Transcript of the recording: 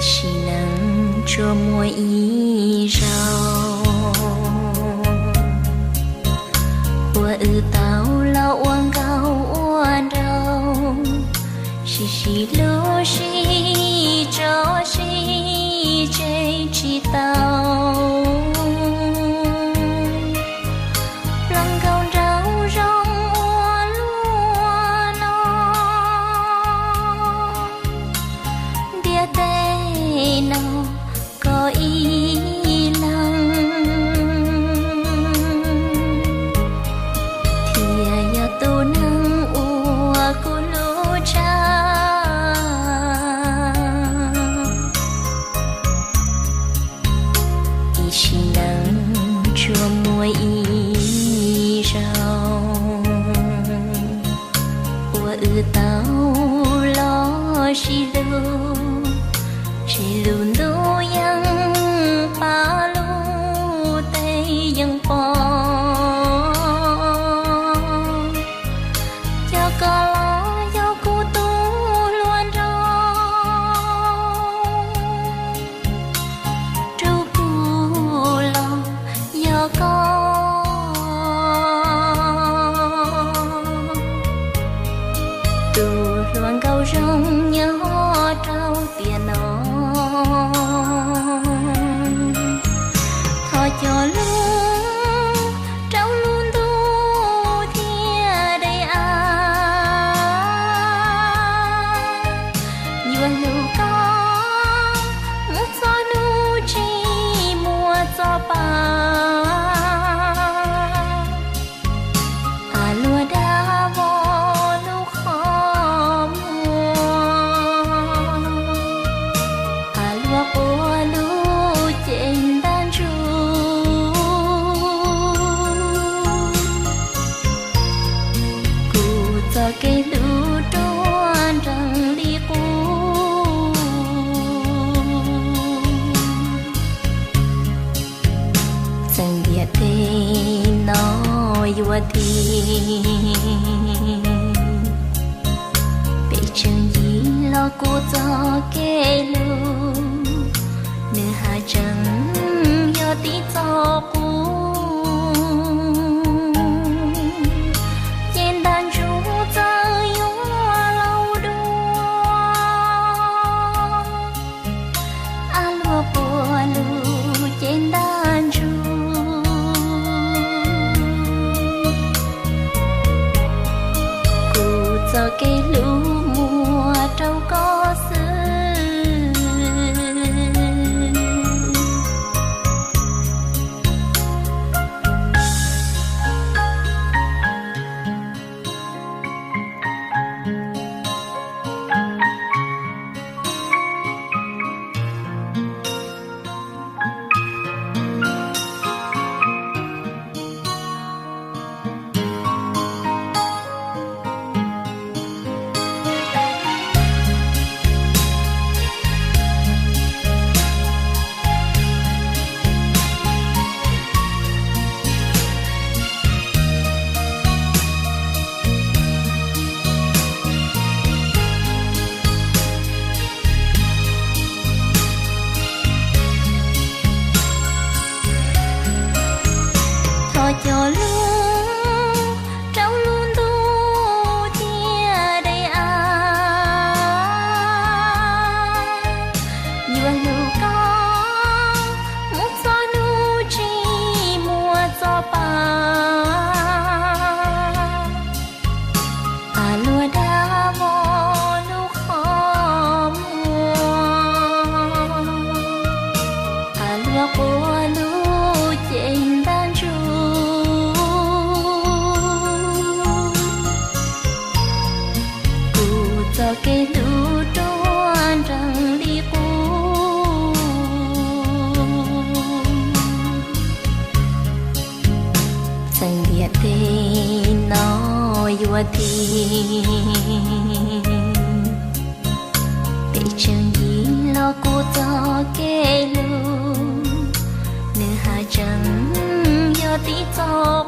Sim neej tsuas muaj ib zaug uas wb tau los ua nkauj ua nraug, sib sib hlub sib tso sib tseg tsis tau. Hluas nkauj nraug zoo ua luaj no, ntiaj teb no koj ib leeg thiaj yog tus neeg uas kuv hlub tshaj. Ib sim neej tsuas muaj ib zaug uas wb tau los sib hlub, tseg lub ntuj yeej pab, lub teb yeej pom. Yog koj los yog kuv tus hluas nraug, rub kuv los yog koj. Tus hluas nkauj zoo nyob rau tiam no, thov cog lus rau lub ntuj thiab daim av, yuav hlub koj mus txog hnub tsis muaj txoj pa. A luaj dab vog lub qhov muag, a luaj quaj lub cev ntab ntsuj, kuv txoj kev hlub ruaj nrees li qub. Txawm ntiaj teb no yuav dim, peb tseem yim los kuv txoj kev hlub, nws haj tseem yog tib txoj qub. Ces ntab ntsuj txawm yuav laus dua, a luaj quaj lub cev ntab ntsuj, kuv txoj kev hlub muaj rau koj xwb. Thov cog lus rau lub ntuj thiab daim av, yuav hlub koj mus txog hnub tsis muaj txoj pa. A luaj dab vog lub qhov muag, a luaj quaj lub cev ntab ntsuj, kuv txoj kev hlub ruaj nrees li qub. Txawm ntiaj teb no yuav dim, peb tseem yim los kuv txoj kev hlub, nws haj tseem yog tib txoj